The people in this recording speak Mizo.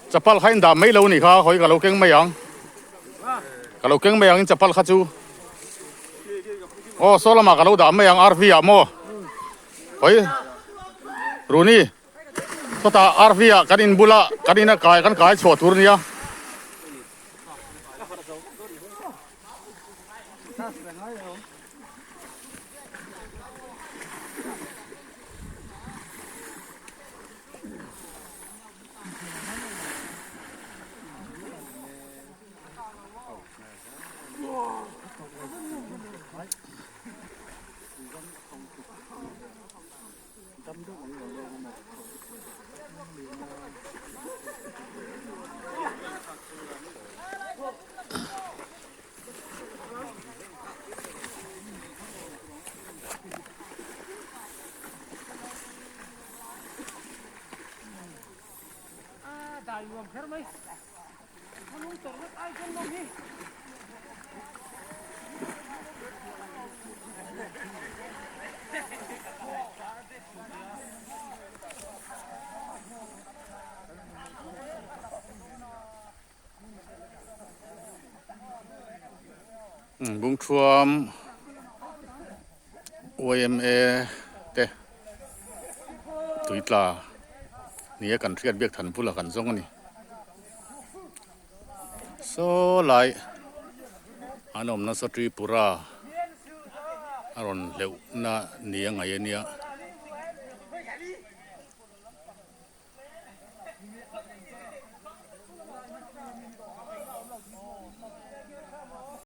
Chapal kha in dah mai lo ni kha hawi ka lo keng mai ang ka lo keng mai ang in chapal kha chu aw saw lamah ka lo dah mai ang RV ah maw hawi Runi sawtah RV ah kan in bulah kan in a kai kan kai chhuah tur ania. Bungthuam yma te tuitla nia kan hriat biak than bula kan zawng a ni. Saw lai an awm nasa Tripura a rawn hleuhna nia ngaih a nia.